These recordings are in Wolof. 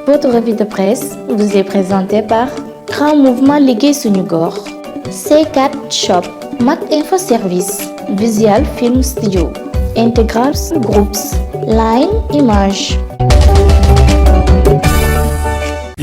Votre revue de presse vous est présentée par Grand Mouvement Liggéey Suñu Gox, C4 Shop, Mak Info Service, Visual Film Studio, Integral Groups, Line Image.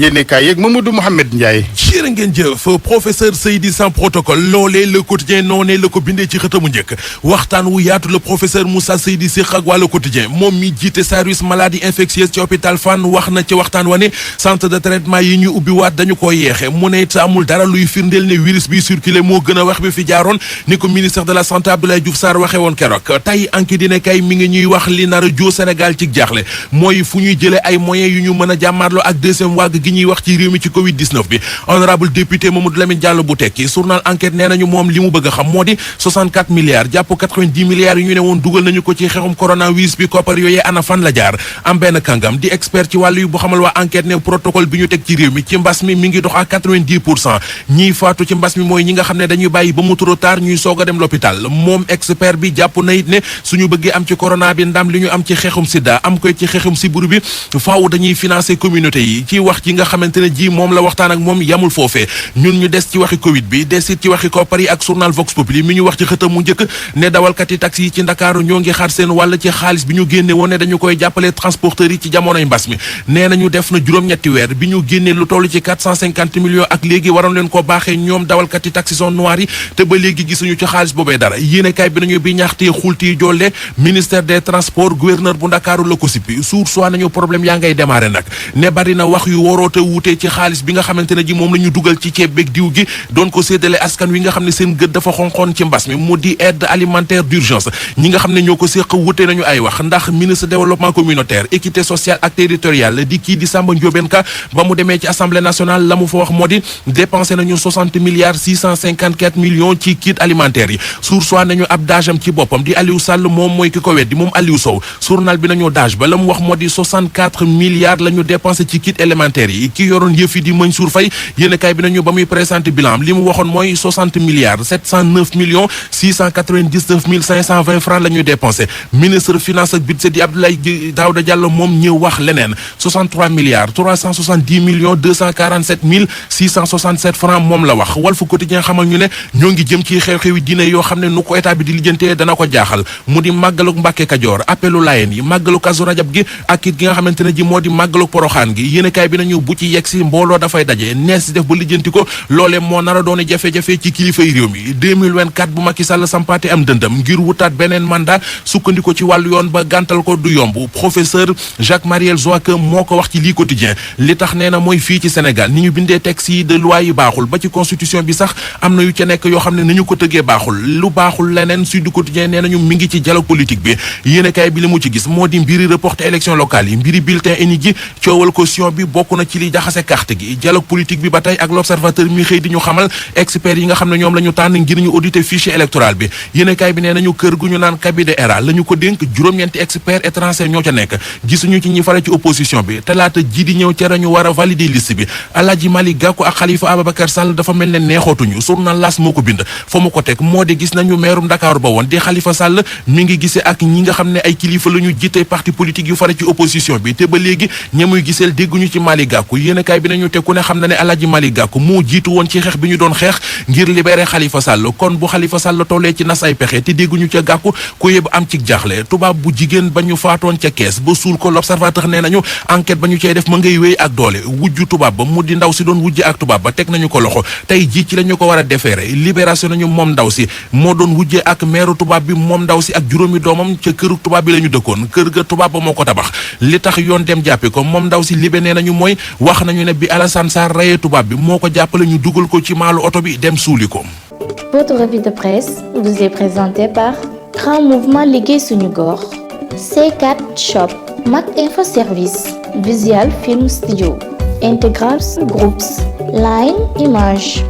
yéene kaay yeeg Mamadou Mouhamed Ndiaye. jërë ngeen jëf professeur Seydi sans protocole loolee Le Quotidien noonee la ko bindee ci xëtamu njëkk waxtaan wu yaatu le professeur Moussa Seydi séq ak waa Le Quotidien moom mi jiite service maladie infectieuse ci hôpital Fann wax na ci waxtaan wa ne centre de traitement yi ñu ubbi waat dañu ko yeexe mu ne it amul dara luy firndeel ne virus bi circulé moo gën a wax bi fi jaaroon ni ko ministre de la santé Abdoulaye Diouf Sarr waxee woon keroog tey anki dina kay mi ngi ñuy wax li nar a joo Sénégal ci jaaxle mooy fu ñuy jëlee ay moyens yu ñu mën a jàmmaarloo ak deuxième vague gi ñuy wax ci réew mi ci Covid 19 bi honorable député Mamadou Lamine Diallo bu tekki journal enquête nee nañu moom li mu bëgg a xam moo di 64 milliards jàpp 90 milliards yu ñu ne woon dugal nañu ko ci xexum coronavirus bi koppar yooyee ana fan la jaar am benn kàngam di expert ci wàllu yu bu xamal waa enquête ne protocole bi ñu teg ci réew mi ci mbas mi ngi dox ak 90% ñiy faatu ci mbas mi mooy ñi nga xam ne dañuy bàyyi ba mu trop tard ñuy soog a dem l'hôpital moom expert bi jàpp na it ne suñu bëggee am ci corona bi ndam li ñu am ci xexum sida am koy ci xexum sibiru bi faaw dañuy financer communauté yi ci wax ji nga xamante ne ji moom la waxtaan ak moom yamul foofee ñun ñu des ci waxi Covid bi des it ci waxi koppar yi ak journal Vox Populi mi ñu wax ci xëtam mu njëkk ne dawalkat yi taxi yi ci Ndakaaru ñoo ngi xaar seen wàll ci xaalis bi ñu génne woon ne dañu koy jàppale transporteurs yi ci jamonoy mbas mi nee nañu def na juróom-ñetti weer bi ñu génnee lu toll ci 450 millions ak léegi waroon leen ko baaxee ñoom dawalkat yi taxi sont noirs yi te ba léegi gisuñu ci xaalis boobee dara yéenekaay bi nañu bi ñaxtee xulti jolle ministère des transports gouverneur bu Ndakaaru la ko sippi suur soit nañu problème yaa ngay démarré nag ne bari na wax yu waroote wuutee ci xaalis bi nga xamante ne ji moom la ñu dugal ci ceeb beeg diw gi doon ko séddale askan wi nga xam ne seen gët dafa xonxoon ci mbas mi mu di aide alimentaire d'urgence ñi nga xam ne ñoo ko séq wute nañu ay wax ndax ministre développement communautaire équité sociale ak territoriale di kii di Samba Ndiobène Ka ba mu demee ci assemblée nationale la mu fa wax moo di dépensé nañu 60 milliards 654 millions ci kit alimentaire yi sur soit nañu ab daajam ci boppam di Aliou Sall moom mooy ki ko weddi moom Aliou Sow journal bi nañu daaj ba la mu wax moo di 64 milliards la ñu dépensé ci kit alimentaire yi ki yoroon yëf yi di Mansour Faye yéenekaay bi nañu ba muy présenté bilan li mu waxoon mooy 60 milliards 709 millions 699 mille 520 francs la ñuy dépensé ministre finance ak budget di Abdoulaye Daouda Diallo moom ñëw wax leneen 63 milliards 370 millions 247 mille 667 francs moom la wax Walf Quotidien xamal ñu ne ñoo ngi jëm ci xew-xewi diine yoo xam ne nu ko état bi di lijjantee dana ko jaaxal mu di màggaluk Mbàkke Kajoor appelu Laayeen yi màggalu Kazu Rajab gi ak it gi nga xamante ne ji moo di màggaluk Poroxaan gi yéenekaay bi nañu bu ci yegg si mbooloo dafay daje nees def ba lijjanti ko loolee moo nar a doon jafe-jafe ci kilifay réew mi 2024 bu Macky Sall sampaate am dëndam ngir wutaat beneen mandat sukkandiko ci wàllu yoon ba gàntal ko du yomb professeur Jacques Mariel Zoaque moo ko wax ci lii quotidien li tax nee na mooy fii ci Sénégal ni ñu bindee texte yi de loi yi baaxul ba ci constitution bi sax am na yu ca nekk yoo xam ne ni ñu ko tëggee baaxul lu baaxul leneen Sud Quotidien nee nañu mi ngi ci dialogue politique bi yéenekaay bi li mu ci gis moo di mbiri reporter élection locale yi mbiri bulletin unique gi coowal caution bi bokk na ci li jaxase carte gi dialogue politique bi ba tey ak l'observateur mi xëy di ñu xamal experts yi nga xam ne ñoom la ñu tànn ngir ñu auditer fichier électoral bi yéenekaay bi nee nañu kër gu ñu naan cabinet ERA la ñu ko dénk juróom-ñeenti experts étrangers ñoo ca nekk gisuñu ci ñi fare ci opposition bi talaata ji di ñëw ca la ñu war a valider liste bi Alaaji Malick Gakou ak Khalifa Ababacar Sall dafa mel ne neexootuñu journal L'As moo ko bind fa mu ko teg moo di gis nañu meerum Dakar ba woon di Khalifa Sall mi ngi gisee ak ñi nga xam ne ay kilifa la ñu jiite parti politique yu fare ci opposition bi te ba léegi ña muy giseel dégguñu ci Malick Gakou yéenekaay bi nañu te ku ne xam na ne Alaaji Malick Gakou moo jiitu woon ci xeex bi ñu doon xeex ngir libérer Khalifa Sall kon bu Khalifa Sall tollee ci nas ay pexe te dégguñu ca Gakou ku yëb am ci jaaxle tubaab bu jigéen ba ñu faatoon ca kees ba suul ko l'observateur nee nañu enquête ba ñu cey def ma ngay wéy ak doole wujju tubaab ba mu di ndaw si doon wujje ak tubaab ba teg nañu ko loxo tey jii ci la ñu ko war a defeere libération nañu moom ndaw si moo doon wujje ak meeru tubaab bi moom ndaw si ak juróomi doomam ca këru tubaab bi la ñu dëkkoon kër ga tubaab ba moo ko tabax li tax yoon dem jàppi ko moom ndaw si libé nee nañu mooy wax nañu ne bi Alassane Sarr rayee tubaab bi moo ko jàppale ñu dugal ko ci maalu oto bi dem suuli ko. Votre revue de presse vous est présentée par Grand Mouvement Liggéey Suñu Gox, C4 Shop, Mak Info Service, Visual Film Studio, Integral Groups, Line Image.